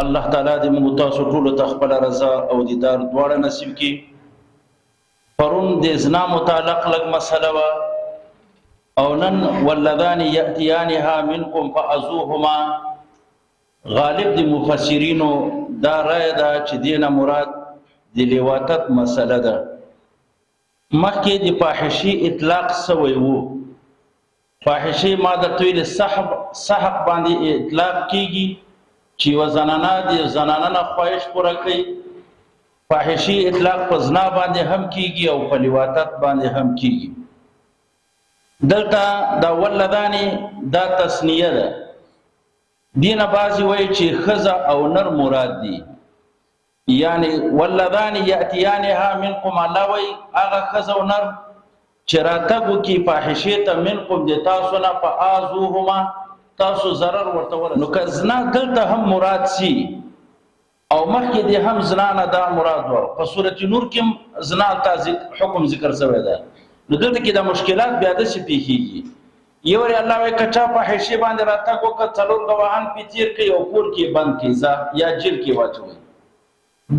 الله تعالی دې موږ تاسو ټولو ته خپله رضا او دیدار دواړه نصیب کړي. پرون د زنا متعلق لږ مسله وه او نن واللذان یأتیانها منکم فأذوهما. غالب د مفسرینو دا رایه ده چې دینه مراد د لواطت مسله ده. مخکې د فاحشې اطلاق سوی وو. فاحشې ما درته ویلې سحب سحق باندې اطلاق کیږي چې یوه زنانه د زنانه نه خواهش پوره کوي. فاحشې اطلاق په زنا باندې هم کیږي او په لواطت باندې هم کیږي. دلته دا ولدانې دا تثنیه ده. دینه بعضې وایي چې ښځه او نر مراد دي، یعنی واللذان یاتیانها منکم، الله وایي هغه ښځه او نر چې راتګ وکړي فاحشې ته منکم د تاسو نه، فآذوهما، تاسو ضرر ورته ورسوئ. نو که زنا دلته هم مراد سي او مخکې دې هم زنا نه دا مراد وه، په سورة نور کې هم زنا هلته حکم ذکر سوی ده، نو دلته کې دا مشکلات بیا داسې پېښېږي. یو ورې الله وایي که چا فاحشې باندې راتګ وکړ، څلور ګواهان پې تېر کړئ او کور کې یې بند کړئ، ځه یا جیل کې یې واچوئ.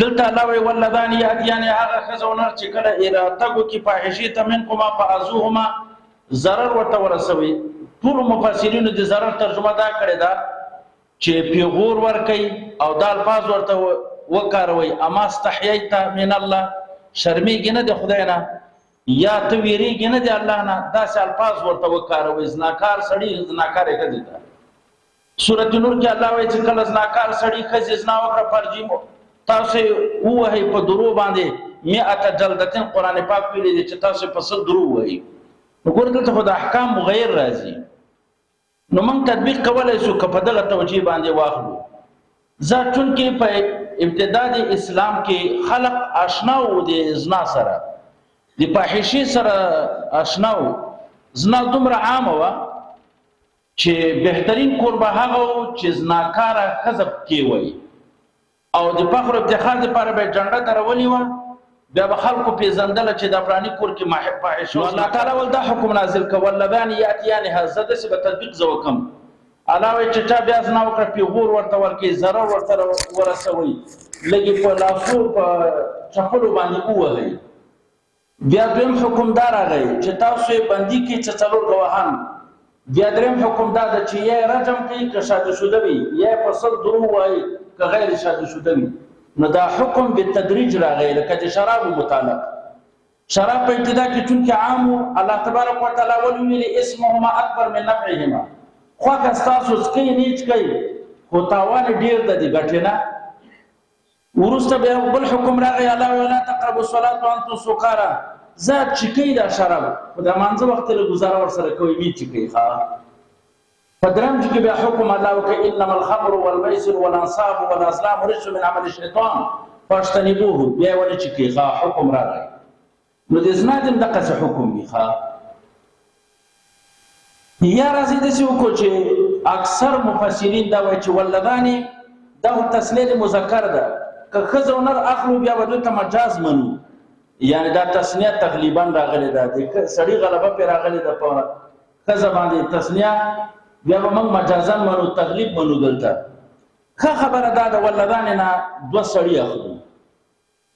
دلته الله وایي واللذان یأتیان، هغه ښځه او نر چې کله یې راتګ وکړي فاحشې ته، منکما فآذوهما، ضرر ورته ورسوئ. ټولو مفسرینو د ضرر ترجمه دا کړې ده چې پیغور ورکوي او دا الفاظ ورته وکاروئ، اما استحییت من الله، شرمېږي نه د خدای نه، یا ته ویریږي نه د الله نه، داسې الفاظ ورته وکاروئ. زناکار سړي زناکارې ښځې ته سورة نور کې الله وایي چې کله زناکار سړي ښځې زنا وکړه، فرجي تاسو یې ووهئ په درو باندې مئة جلدتین، قرآن پاک ویلي دي چې تاسو یې په 100 درو ووهئ. نو ګوره دلته خو د احکام مغیر راځي، نو موږ تطبیق کولای شو که په دغه توجیه باندې واخلو. زه چونکې په ابتدا د اسلام کې خلق آشنا وو د زنا سره، د فاحشې سره آشنا وو، زنا دومره عامه وه چې بهترین کور به هغه و چې زناکاره ښځه پکې وای او د فخر افتخار لپاره به جنډه درولې وه، بیا به خلکو پېژندله چې دا فلاني کور کې فاحشه. نو الله تعالی ول دا حکم نازل کړ، واللذان یأتیانها، زه داسې به تطبیق زه وکم. الله وایي چې چا بیا زنا وکړه، پیغور ورته ورکړئ، ضرر ورته ورسوئ، لږې په لاسو په چپلو باندې ووهئ. بیا دویم حکم دا راغی چې تاسو یې بندي کړئ چې څلور ګواهان. بیا دریم حکم دا ده چې یا یې رجم کړئ که شادي شده وي، یا یې په 100 درو ووهئ که غیر شادي شده وي. نو دا حکم به تدریج راغی، لکه د شرابو متعلق. شراب په ابتدا کې چونکې عام وو، الله تبارک وتعالی ولې ویلي اسمهما اکبر من نفعهما، خوښه ستاسو څکئ نه څکئ خو تاوان یې ډېر ده د ګټې نه. وروسته بیا بل حکم راغی، الله ویل لا تقربوا الصلاة وانتم سکارا، زه چکئ دا شراب خو د مانځه وخت له ګزاره ورسره کوئ مې چکئ. ښه په دریم کې بیا حکم الله وکړي انما الخمر والمیسر والانصاب والازلام رجس من عمل الشیطان فاجتنبوه، بیا یې ونه چکئ. ښه حکم راغی. نو د زنا دې هم دقسې حکم وي. ښه یا راځي داسې وکړو چې اکثر مفسرین دا وایي چې ولدانې دا خو تثنیه د مذکر ده، که ښځه او نر اخلو بیا به دلته مجاز منو، یعنې دا تثنیه تغلیبا راغلې ده، د سړي غلبه پرې راغلې ده په ښځه باندې تثنیه، بیا به موږ مجازا منو، تغلیب منو. دلته ښه خبره دا ده ولدانې نه دوه سړي اخلو،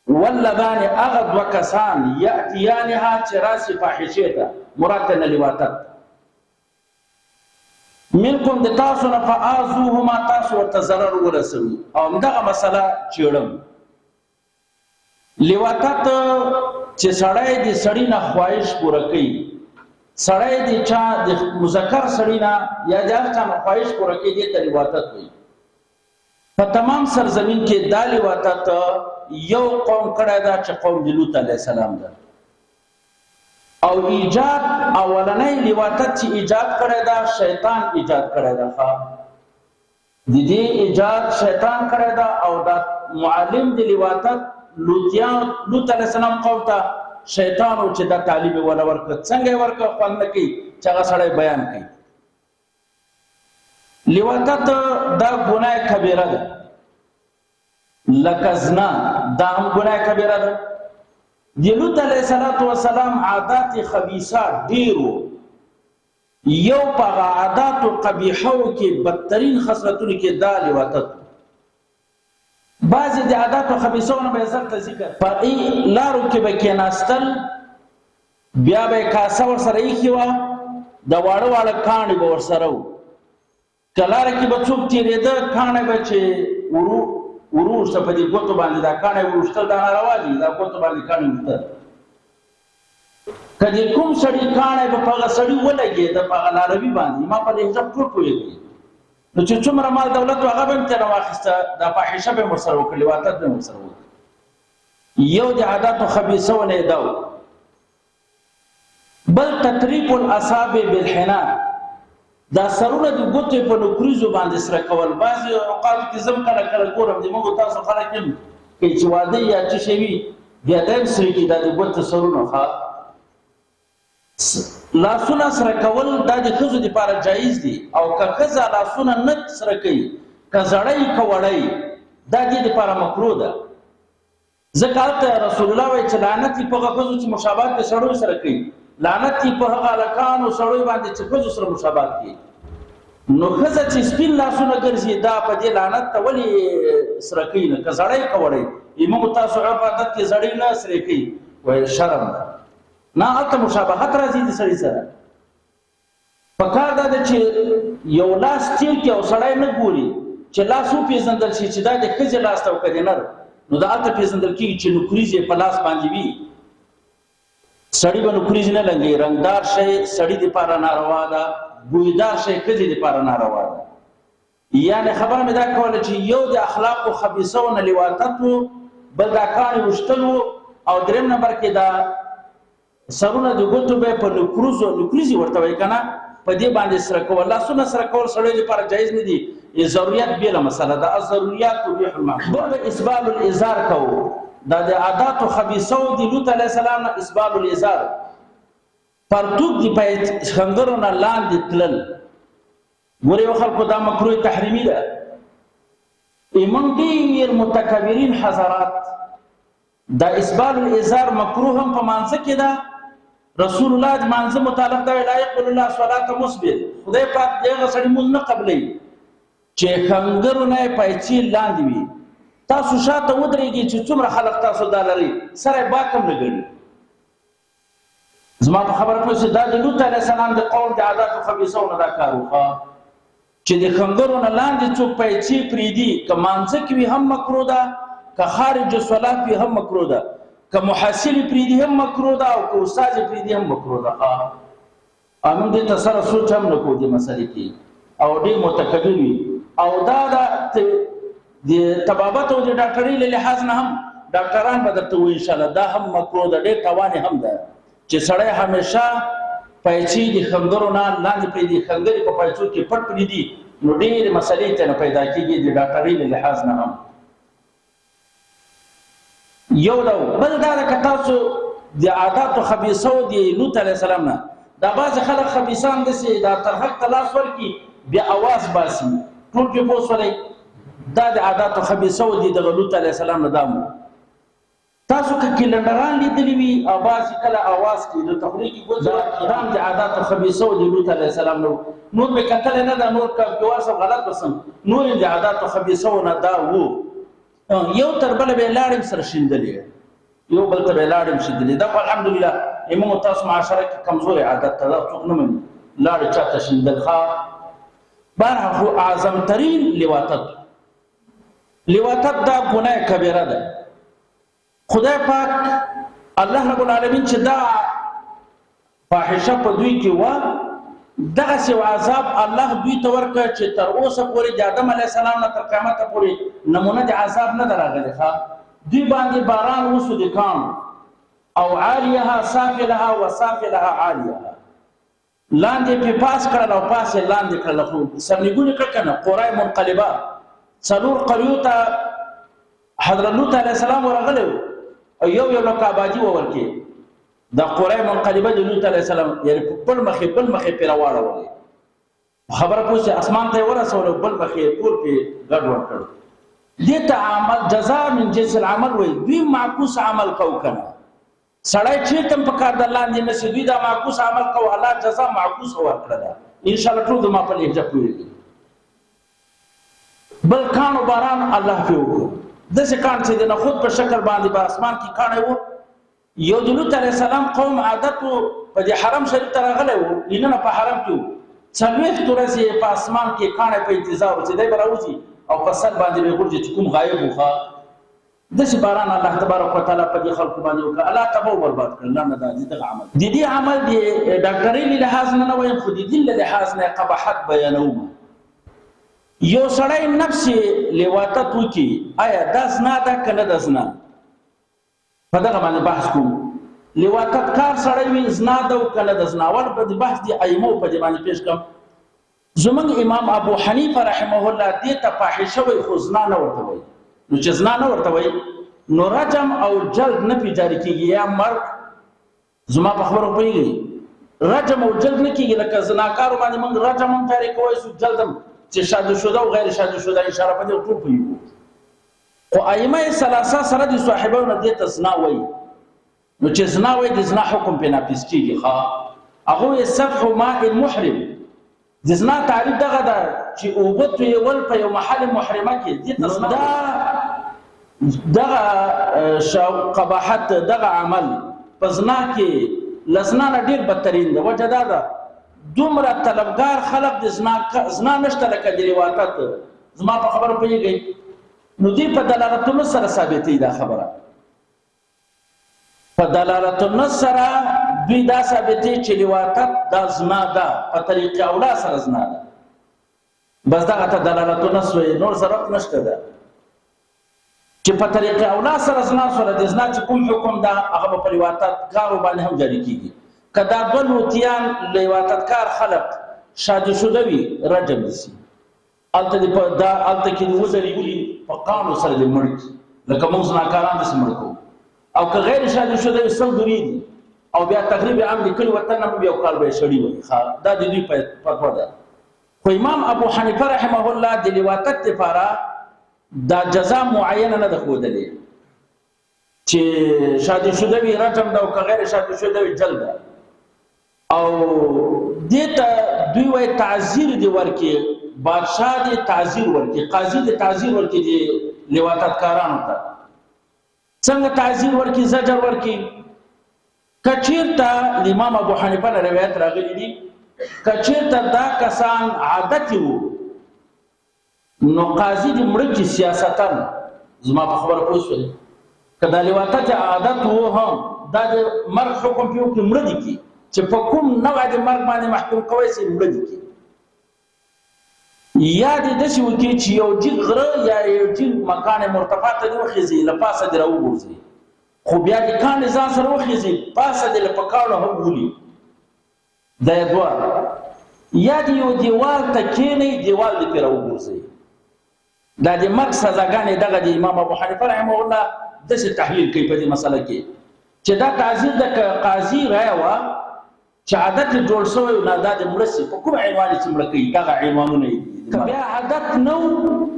واللذان هغه دوه کسان یأتیانها چې راسي فاحشې ته، مراد ترې نه لواطت، منکم د تاسو نه، فآذوهما، تاسو ورته ضرر ورسوي. او همدغه مسله چېړم، لواطت چې سړی د سړي نه خواهش پوره کوي، سړی د چا د مذکر سړي نه یا د هر چا نه خواهش پوره کوي، دې ته لواطت وایي. په تمام سرزمین کې دا لواطت یو قوم کړی دا چې قوم د لوط علیه السلام ده، او ایجاد اولنی لواطت چې ایجاد کړی دا شیطان ایجاد کړی ده. ښه د دې ایجاد شیطان کړی ده، او دا معلم د لواطت لوطیان لوط علیه السلام قوم ته شیطان و چې دا تعلیم یې وله ورکړ. څنګه یې ورکړ خوند نه کوي چې هغه سړی بیان کوي. لواطت دا ګناه کبیره ده، لکه زنا دا هم ګناه کبیره ده. د لوط علیه السلام عادات خبیثه ډېر وو، یو په هغه عاداتو قبیحو کې بدترین خصلتونو کې دا لواطت. بعضې د عاداتو خبیثو نه به یې ځلته ذکر په ای لارو کې به کېناستل، بیا به یې کاسه ورسره ایښې وه، د واړه واړه کاڼي به ورسره وو. که لاره کې به څوک تېرېده، کاڼی به چې ورو ورو ورسته په دې ګوتو باندې دا کاڼی وروشتل، دا ناروا دي، دا ګوتو باندې کاڼي وشتل. که د کوم سړي کاڼی به په هغه سړي ولګېده، په هغه لاروي باندې، ما په لهجه ټول پوهېږي، نو چې څومره مال دولت و هغه به هم ترېنه واخیسته، دا فاحشه به یې ورسره وکړه، لواطت به یې ورسره وکړ. یو د عاداتو خبیثو نه یې دا و. بل تطریق الاصابع بالحنا، دا سرونه د ګوتې په نکریزو باندې سره کول. بعضې اوقاتو کې زه هم کله کله ګورم، د موږ تاسو خلک هم کوي چې واده یا څه شی وي، بیا دا هم سره کړي دا د ګوتو سرونه. ښه، لاسونه سره کول دا د ښځو دپاره جایز دي، او که ښځه لاسونه نه سره کوي، که زړی که وړی، دا دې دپاره مکروه ده. ځکه هلته رسول الله وایي چې لعنت یې په هغه ښځو چې مشابهت د سړیو سره کوي، لعنت یې په هغه هلکانو سړیو باندې چې ښځو سره مشابهت کوي. نو ښځه چې سپین لاسونه ګرځي، دا په دې لعنت ته ولې سره کوي نه، که زړی که وړی؟ موږ تاسو عرف عادت کې زړی نه سرې کوي، وایي شرم ده. نه، هلته مشابهت راځي د سړي سره. پکار دا ده چې یو لاس تیر کړي او سړی نه ګوري، چې لاس وپېژندل شي چې دا د ښځې لاس دی او که د نر، نو دا هلته پېژندل کېږي چې نکریزې په لاس باندې وي. سړي به نکریزې نه لنګوي. رنګدار شی سړي دپاره ناروا ده، بویدار شی ښځې دپاره ناروا ده. یعنې خبره مې دا کوله چې یو د اخلاقو خبیثو نه لواطت و، بل دا کاڼي وشتل وو، او دریم نمبر کې دا سرونه د ګوتو به په نکروزو، نکریزې ورته وایي که نه، په دې باندې سره کول. لاسونه سره کول سړیو دپاره جایز نه دي، ضروریات بېله مسله ده، الضروریات تبیح المحظورات. بل به اسبال الازار کوو، دا د عاداتو خبیثو د لوط علیه السلام نه اسبال الازار، پرتوګ د ښنګرو نه لاندې تلل. ګورئ یو خلکو دا مکروه تحریمي ده. موږ ډېر متکبرین حضرات دا اسبال الازار مکروه هم په مانځه کې ده. رسول الله د مانځه متعلق دا لا يقبل الله صلاة مسبل، خدای پاک د هغه سړي مونځ نه قبلوي چې ښنګرو نه یې پایڅې لاندې وي. تاسو شاته ودرېږئ چې څومره خلک تاسو دا لرئ، سره یې باک هم نه ګڼي. زما په خبره پوه شئ، دا د لوط علیه السلام د قوم د عاداتو خبیثو نه دا کار وکړه چې د ښنګرو نه لاندې څوک پیسې پرېږدي، که مانځه کې وي هم مکروه ده، که خارج الصلات وي هم مکروه ده، که محصل یې پرېږدي هم مکروه ده، او که استاد یې پرېږدي هم مکروه ده. ښه، موږ دې ته سره سوچ هم نه کوو دې مسئلې کې، او ډېر متکبر وي. او دا د طبابت او د ډاکټرۍ له لحاظ نه هم ډاکټران به درته وایي انشاءالله دا هم مکروه ده، ډېر تاوان یې هم ده چې سړی همیشه پایڅې د ښنګرو نه لاندې پرېږدي، ښنګرې په پایڅو کې پټ پرېږدي، نو ډېرې مسئلې ترېنه پیدا کېږي د ډاکټرۍ له لحاظ نه هم. یو دا بل دا ده که تاسو د عاداتو خبیثو د لوط علیه السلام نه دا بعضې خلک خبیثان داسې دا ترهک ته لاس ورکړي بیا اواز باسي، ټول پرې پوه سولئ. دا د عاداتو خبیثو د دغه لوط علیه السلام نه دا مو تاسو که کلندران لیدلی وي او بعضې کله اواز کوي نو تخلې کې ګوتې ورکړي، دا هم د عاداتو خبیثو د لوط علیه السلام نه وو. نور مې کتلی نه ده، نور که ورسم غلط به سم، نور یې د عاداتو خبیثو نه دا وو. یو تر بله به یې لاړې هم سره شیندلې، یو بل ته به یې لاړې هم شیندلې. دا خو الحمدلله موږ تاسو معاشره کې کمزوری عادت ته دا څوک نه مني لاړې چا ته شیندل. ښه، بهرحال خو اعظم ترین لواطت، لواطت دا ګناه کبیره ده. خدای پاک الله رب العالمین چې دا فاحشه په دوی کې وه، دغسې یو عذاب الله دوی ته ورکړ چې تر اوسه پورې د آدم علیه السلام نه تر قیامته پورې نمونه د عذاب نه ده راغلې. ښه، دوی باندې باران وسو د کاڼو، او عالیها سافلها وسافلها عالیها، لاندې پې پاس کړل او پاس یې لاندې کړل، خو سرنګونې کړه که نه. قرای منقلبه څلور قریو ته حضرت لوط علیه السلام ورغلی و او یو یو لکه آبادي وه ورکې. دا قرای منقلبه د لوط علیه السلام یعنې په بل مخې بل مخې پرې راواړولې، خبره پوه شئ، اسمان ته یې ورسولو، بل مخې یې ټول پرې ګډ وډ کړ. دې ته عمل جزا من جنس العمل وایي. دوی معکوس عمل کو که نه، سړی چېرته هم په کار د لاندې نه شي، دوی دا معکوس عمل کو، الله جزا معکوسه ورکړه ده. انشاءالله ټول زما په لهجه پوهېږي. بل کاڼو باران الله پرې وکړو. داسې کاڼ چې د نخود په شکل باندې په اسمان کې کاڼی وو. یو د لوط علیه السلام قوم عادت وو، په دې حرم شریف ته راغلی وو، نینونه په حرم کې وو، 40 ورځې یې په اسمان کې کاڼی په انتظار و چې دی به راوځي او په سر باندې به یې غورځي چې کوم غایب و. ښه داسې باران الله تبارک وتعالی په دې خلکو باندې وکړ، الله تباه و برباد کړل. نه دا د دغه عمل د دې عمل د ډاکټرۍ له لحاظ نه نه وایم، خو د دین له لحاظ نه قباحت بیانوم. یو سړی نفس لواطت وکړي، آیا دا زنا ده که نه ده زنا؟ په دغه باندې بحث کوم. لواطت کار سړی وي، زنا ده او که نه ده زنا؟ اول په دې بحث دې ائمو په دې باندې پیش کړم. زمونږ امام ابو حنیفه رحمه الله دې ته فاحشه وایي، خو زنا نه ورته وایي. نو چې زنا نه ورته وایي نو رجم او جلد نه پې جاري کېږي یا مرګ. زما په خبره پوهېږئ؟ رجم او جلد نه کېږي. لکه زناکارو باندې موږ رجم هم جاري کوی شو، جلد هم، چې شادي شده او غیر شادي شده اشاره په دې ټول پوهېږو. خو ائمه ثلاثه سره د صاحبانو دې ته زنا وایي. نو چې زنا وایي د زنا حکم پې نافذ کېږي. ښه هغه وایي سفح ماء محرم. د زنا تعریف دغه ده چې اوبه تویول په یو محل محرمه کې دې ته زنا. دا دغه قباحت دغه عمل په زنا کې له زنا نه ډېر بدترین ده. وجه دا ده دومره طلبګار خلق د زنا زنا نشته لکه د لواطت. زما په خبره پوهېږئ؟ نو دوی په دلالتونو سره ثابتوي دا خبره. په دلالت النص سره دوی دا ثابتوي چې لواطت دا زنا ده، په طریق اولا سره زنا ده. بس دغه ته دلالت النص وایي، نور ضرورت نشته ده چې په طریق اولا سره زنا سره د زنا چې کوم حکم ده هغه به په لواطت کارو باندې هم جاري کیږي. که دا دوه لوطیان لواطت کار خلق شادي شده وي، رجم دي سي، هلته دې په دا هلته کې دې ودرېږي، په قانو سره دې مړ کړي، لکه موږ زناکاران داسې مړ کوو. او که غیر شادي شده وي 100 دورې دي او بیا تقریب عام د کلي وطن نه به یو کال به یې شړي وي. ښه دا د دوی فتوا ده. خو امام ابو حنیفه رحمه الله د لواطت لپاره دا جزا معینه نه ده ښودلې چې شادي شده وي رجم ده او که غیر شادي شده وي جلد ده. او دې ته دوی وایي تعذیر دې ورکړي، بادشاه دې تعذیر ورکړي، قاضي دې تعذیر ورکړي دې لواطتکارانو ته. څنګه تعذیر ورکړي، زجر ورکړي؟ که چیرته د امام ابو حنیفه نه روایت راغلی دي، که چیرته دا کسان عادتي وو نو قاضي دې مړه کړي سیاستاً. زما په خبره پوه شولې؟ که دا لواطت عادت وو هم دا د مرګ حکم پرې وکړي، مړه دې کړي، چې په کوم نوع د مرګ باندې محکوم کوی سي مړه دې کړي. یا دې داسې وکړي چې یو جیګ غره یا یو جیګ مکان مرتفع ته دې وخېژي، له پاسه دې راوغورځي، خو بیا دې کاڼې ځان سره وخېژي، پاسه دې له په کاڼو هم ولي. دا یې دوه. یا دې یو دیوال ته کښېنئ، دیوال دې پرې راوغورځوي. دا د مرګ سزاګانې دغه د امام ابو حنیفه رحمه الله داسې تحلیل کوي په دې مسله کې چې دا تعذیر د قاضي رایه وه چې عادت یې جوړ شوی نه دا دې مړه شي، په کوم عنوان یې چې مړه کوي دغه عنوانونه یې دي. که بیا عادت نه و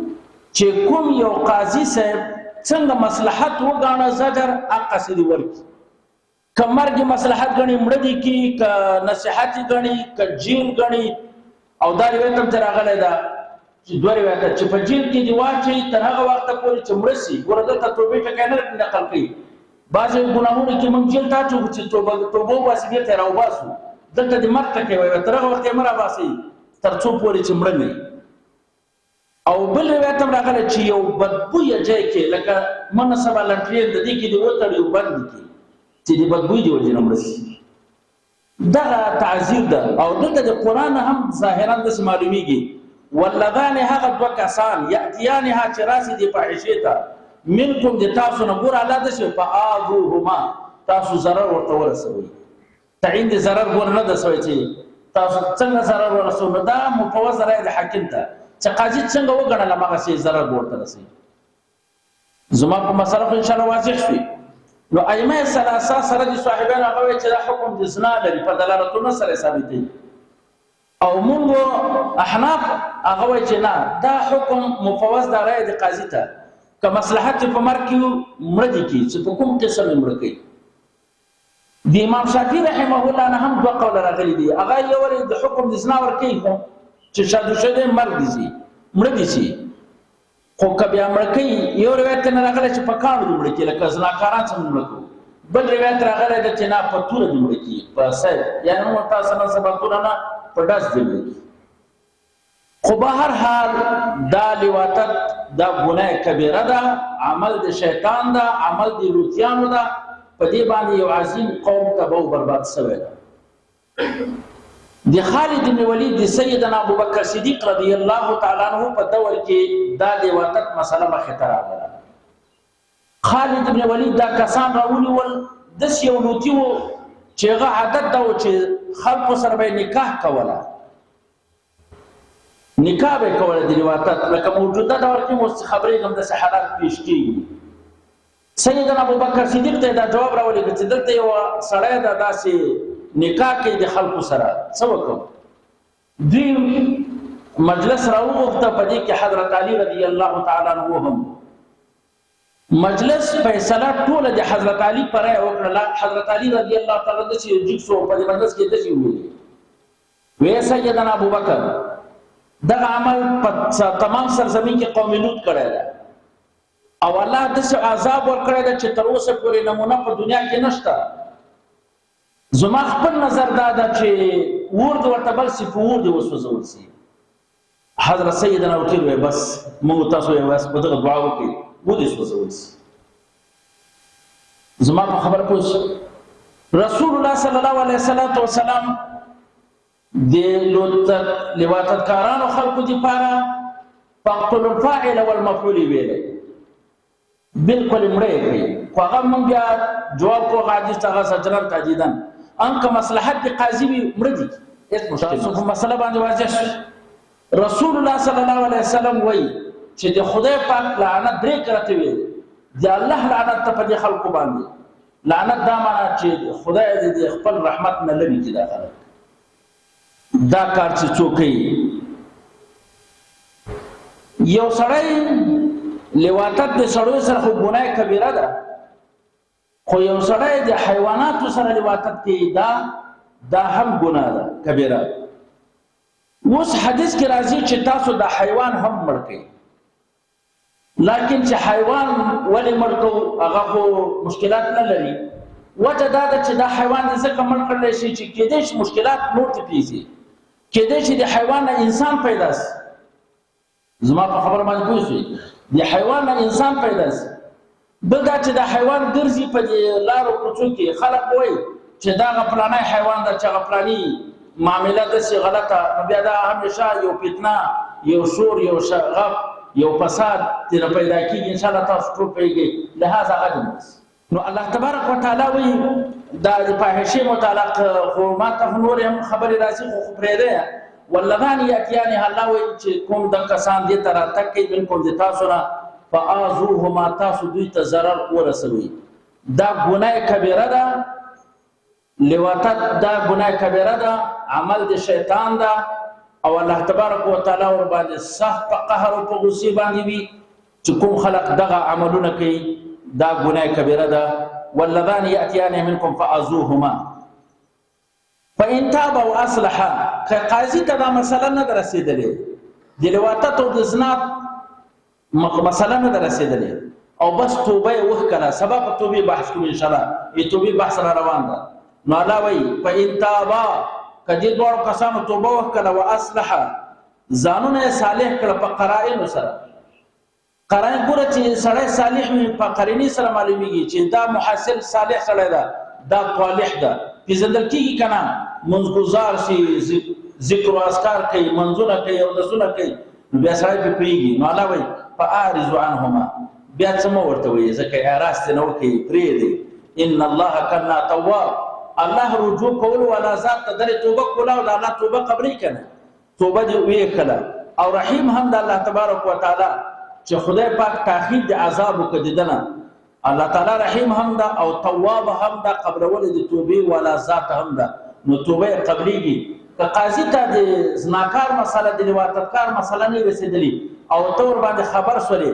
چې کوم یو قاضي صاحب څنګه مصلحت وګاڼه زجر هغسې دې ورکړي. که مرګ یې مصلحت ګڼي مړه دي کي، که نصیحت یې ګڼي، که جیل ګڼي. او دا روایت هم ترې راغلی ده چې دوه روایته چې په جیل کې دې واچوي تر هغه وخته پورې چې مړه سي. ګوره دلته توبې ټکی نه نقل کوي، بعضې ګناهونو کې موږ جیل ته اچوو چې توبه وباسي بېرته یې راوباسو، دلته د مرګ ټکی وایي تر هغه وخته یې مه راباسئ تر څو پورې چې مړه نه وي. او بل روایت هم راغلی چې یو بدبویه ځای کې لکه منه سبا لنټرین د دې کې دې وتړي او بند کړي چې د بدبوی د وجې نه مړه شي. دغه تعذیر ده. او دلته د قرآن هم ظاهرا داسې معلومیږي واللذان هغه دوه کسان یأتیانها چې راسي دې فاحشې ته منکم د تاسو نه، ګوره الله داسې فآذوهما تاسو ضرر ورته ورسوئ. تعین د ضرر ګوره نه ده سوی چې تاسو څنګه ضرر ورسو، نو دا مفوض رایه د حاکم ته چې قاضي څنګه وګڼله هماغسې ضرر به ورته رسوي. زما په مسله خو انشاءالله واضح شوي. نو ائمه ثلاثه سره د صاحبانو هغه وایي چې دا حکم د زنا لري په دلالتونو سره ثابتوي، او مونږ احناف هغه وایي چې نه دا حکم مفوض دا رایه د قاضي ته، که مصلحت یې په مرګ کې مړه دي کړي چې په کوم قسم یې مړه کوي. د امام شافعي رحمه الله نه هم دوه قوله راغلي دي. هغه یو ورې د حکم د زنا ورکوي خو چې شادو شوی مرګ دي سي مړه دي سي، خو که بیا مړه کوي، یو روایت نه راغلی چې په کاڼو دې مړه کړي، لکه زناکاران څنګه مړه کوو. بل روایت راغلی دی چې نه، په توره دې مړه کړي، په سید، یعنې موږ تاسو نن سبا توره نه، په ډز دې مړه کړي. خو به هر حال دا لواطت دا ګناه کبیره ده، عمل د شیطان ده، عمل د لوطیانو ده. په دې باندې یو عظیم قوم تباه او برباد شوی ده. د خالد بن ولید د سیدنا ابوبکر صدیق رضی الله تعالی عنہ په دور کې دا لواطت مسله مخې ته راغله. خالد بن ولید دا کسان راونیول. داسې یو لوطي و چې هغه عادت دا و چې خلکو سره به یې نکاح کوله، نکاح به یې کوله د لواطت، لکه موجوده دور کې مو خبرېږم داسې حالات پېښ کېږي. سیدنا ابوبکر صدیق ته دا جواب راولېږه چې دلته یو سړی ده داسې نکاح کوي د خلکو سره، څه وکړم؟ دوی مجلس راوغوښته، په دې کې حضرت علي رضی الله تعالی عنه هم. مجلس فیصله ټوله د حضرت علي په رایه وکړله. حضرت علي رضی الله تعالی داسې جګ شو، په دې مجلس کې داسې وویل، وی سیدنا ابوبکر، دغه عمل په تمام سرزمین کې قوم لوط کړی دی او الله داسې عذاب ورکړی دی چې تر اوسه پورې نمونه په دنیا کې نشته. زما خپل نظر دا ده چې اور دې ورته بل سي، په اور دې وسوځول سي. حضرت سیدنا وکیل وی بس موږ تاسو یې بس په دغه دعا وکړي، ودې سوځول سي. زما په خبره پوه شئ. رسول الله صلی الله علیه وسلم د لواطتکارانو خلکو دپاره فاقتلوا الفاعل والمفعول ویلی، بالکل مړه یې کړئ. خو هغه موږ بیا جواب کو، هغه حدیث ته هغه زجرا تهدیدا، ان که مصلحت د قاضي وي مړه دي، هېڅ مشکل تاسو په مسله باندې واضح شو. رسول الله صلی الله علیه وسلم وایي چې د خدای پاک لعنت درې کرته ویل، د الله لعنت ته په دې خلکو باندې. لعنت دا معنا چې خدای دې د خپل رحمت نه لرې کړي دا خلک، دا کار چې څوک کوي. یو سړی لواطت د سړیو سره خو ګناه کبیره ده، خو یو سړی د حیواناتو سره لواطت کوي دا هم ګناه ده کبیره. اوس حدیث کې راځي چې تاسو د حیوان هم مړ کړئ، لكن چې حیوان ولې مړ کوو هغه خو مشکلات نه لري. وجه دا ده چې دا حیوان دې ځکه مړ کړلی شي چې کېدای شي مشکلات نور ترې پېښ، کېدای شي د حیوان نه انسان پیدا شي. زما په خبره باندې پوه شئ، د حیوان نه انسان پیدا شي. بل دا چې دا حیوان ګرځي په دې لارو کوڅو کې، خلک وایي چې دا هغه فلانی حیوان ده چې هغه فلاني معامله داسې غلطه، نو بیا دا همیشه یو فتنه، یو شور، یو شغف، یو فساد ترې پیدا کېږي. انشاءالله تاسو ټول پوهېږئ، لهذا هغه دې مړ شي. نو الله تبارک وتعالی وایي دا د فاحشې متعلق خو ما ته خو نورې هم خبرې راځي، خو پرېږدی. واللذان یأتیانها، الله وایي چې کوم د کسان دې ته راتګ کوي منکم د تاسو نه، فآذوهما، تاسو دوی ته ضرر ورسوئ. دا ګناه کبیره ده، لواطت دا ګناه کبیره ده، عمل د شیطان ده، او الله تبارک وتعالی ورباندې سخت په قهر او په غصې باندې وي چې کوم خلق دغه عملونه کوي، دا ګناه کبیره ده. واللذان یأتیان منکم فآذوهما فإن تاب او اصلح. که قاضي ته دا مسله نه ده رسېدلې، د لواطت او د زنا مسله نه ده رسېدلې، او بس توبه یې وښکله، سبا په توبې بحث کوو انشاءالله، د توبې بحث را روان ده. نو الله وایي فإن تابا، که دې دواړو کسانو توبه وښکله، و اصلح، ځانونه یې صالح کړه په قرائنو سره. قرائن ګوره چې سړی صالح وي په قرینې سره معلومیږي چې دا محصل صالح سړی ده، دا طالح ده، پېژندل کېږي که نه؟ منځګزار شي، ذکر و اذکار کوي، منځونه کوي، اودسونه کوي، نو بیا سړی پرې پوهېږي. نو الله وایي فأعرضوا عنهما، بیا څه مه ورته وایي، ځکه اعراض ترې نه وکړي، پرېږدئ. ان الله کان تواب، الله رجوع کولو والا ذات ته درې توبه کوله او د الله توبه قبلوي که نه؟ توبه دې ویښله. او رحیم هم د الله تبارک وتعالی چې خدای پاک تاخیر د عذاب وکړ د ده نه، الله تعالی رحیم هم ده او تواب هم ده، قبلول د توبې والا ذات هم ده، نو توبه یې قبلېږي. که قاضي ته د زناکار مسله، د لواطتکار مسله نه رسېدلې او ته ورباندې خبر سولې،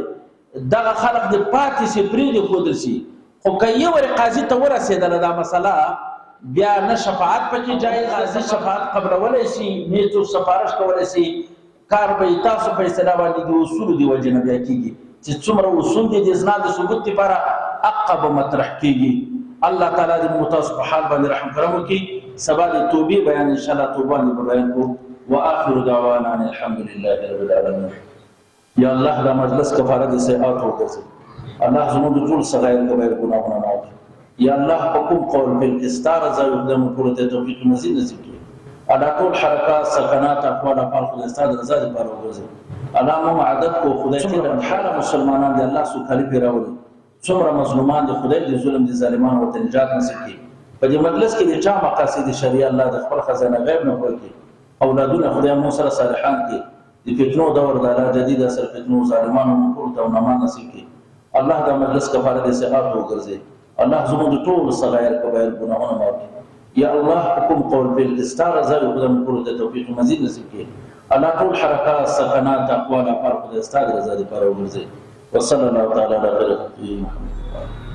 دغه خلق دې پاتې سي، پرې دې ښودل سي. خو که یو ورې قاضي ته ورسېدله دا مسله، بیا نه شفاعت پکې جایز، قاضي شفاعت قبلولی سي، نه څوک سفارش کولی سي. کار به تاسو په اصطلاح باندې د اصول دی وجه نه بیا کیږي چې څومره اصول دي د زنا د ثبوت لپاره اقا به مطرح کیږي. الله تعالی دې موږ تاسو په حال باندې رحم کرم وکړي. سبا د توبې بیان ان شاء الله توبه باندې بیان کو. واخر دعوانا ان الحمد لله رب العالمین. یا الله دا مجلس کفاره د سیئات وګرځي. الله زموږ د ټول صغایر کبایر ګناهونه معاف کړي. یا الله په کوم قول فعل کې ستا رضا وي خدای موږ ټولو ته توفیق مزید نصیب کړي. الله ټول حرکات سکنات اقوال افعال خدای ستا د رضا لپاره وګرځي. الله موږ عادت کو خدای څومره بدحاله مسلمانان دي الله سوکالي پرې راولي. څومره مظلومان دي خدای دې ظلم دي ظالمانو ورته نجات نصیب کړي. په دې مجلس کې د چا مقاصد شریعه الله د خپل خزانه غیب نه پوره کړي. اولادونه خدای موږ سره صالحان کړي. د فتنو دور د الله جدید عصر فتنو ظالمانو موږ ټولو ته امان نصیب کړي. الله دا مجلس کفاره د سیئات وګرځي. الله زموږ د ټولو صغایر کبایر ګناهونه معاف کړي. یا الله په کوم قول فعل کې ستا رضا وي خدای موږ ټولو ته توفیق مزید نصیب کړي. الله ټول حرکات سکنات اقوال افعال خدای ستا د رضا لپاره وګرځي. وصلی الله تعالی علی خیر خلقه محمد.